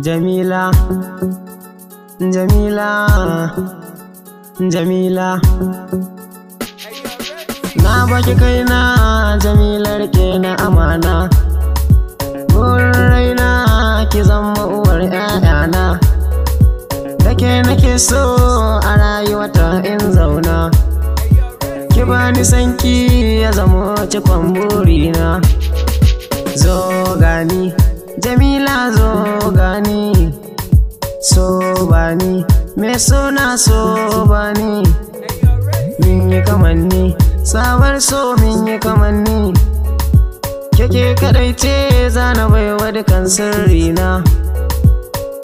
Jamila, Jamila, Jamila. Na baki kaina, Jamila, rike na amana. Burin raina ki zama uwar 'ya'yana. Da ke nake so a rayuwata in zauna. Ki bani sanki ya zamo cikon burina. Zo gani, Jamila, zo gani. So bani, me so na so bani. Min yi kamanni, sabar so min yi kamanni. Keke kadai ce zana baiwa dukan sirrina.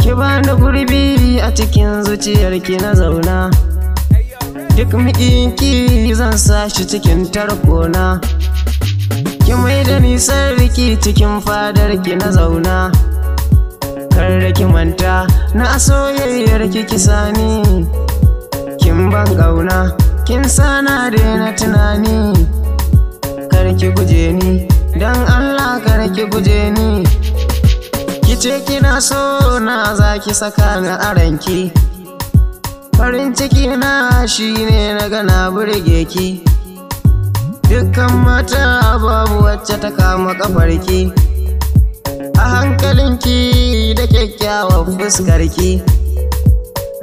Ki bani gurbi a cikin zuciyarki na zauna. Duk miƙinki zan sa shi cikin tarkona. Ki mai da ni sarki cikin fadarki na zauna. Kar da ki manta na soyayyar ki kisani. Kin ban ƙauna, kin sana daina tunani. Kar ki guje ni, don Allah kar ki guje ni. Ki ce kina so na, za ki saka ni a ranki. Farin ciki na shine na gana burge ki. Dukkan mata babu wacce ta kama kafarki. A hankalinki da kyakkyawar fuskarki.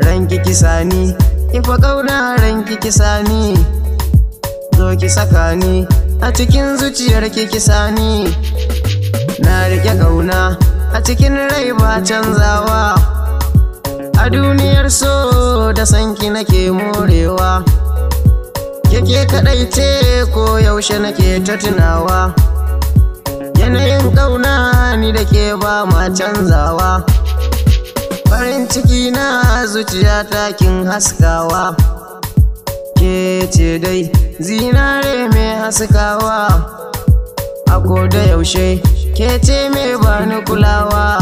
Ranki kisani, ifa ƙauna ranki kisani. Zo ki saka ni a cikin zuciyarki kisani. Na riƙe ƙauna a cikin rai ba canzawa. A duniyar so da sanki nake morewa. Keke kaɗai ce ko yaushe nake ta tunawa. Yanayin ƙauna ni da ke ba ma canzawa. Farin ciki na zuciyata kin haskawa. Ke ce dai zinare mai haskawa. A da yaushe ke ce mai bani kulawa.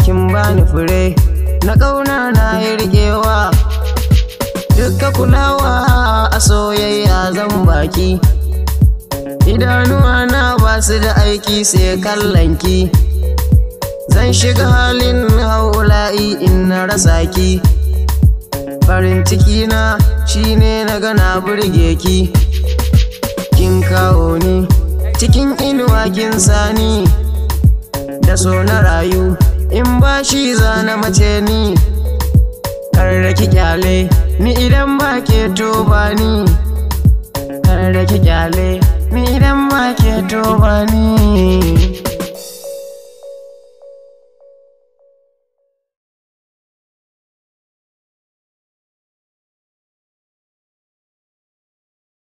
Kin bani fure na ƙauna na yi riƙewa. Dukka kulawa a soyayya zan baki. Idanuwa na ba su da aiki sai kallonki. Zan shiga halin haula'i in na rasa ki. Farin ciki na shine na gana burge ki. Kin kawo ni cikin inuwa kin sani. Da so na rayu in ba shi zana mace ni. Kar da ki kyale ni idan ba ke to ba ni. Kar da ki kyale ni idan ba ke to ba ni.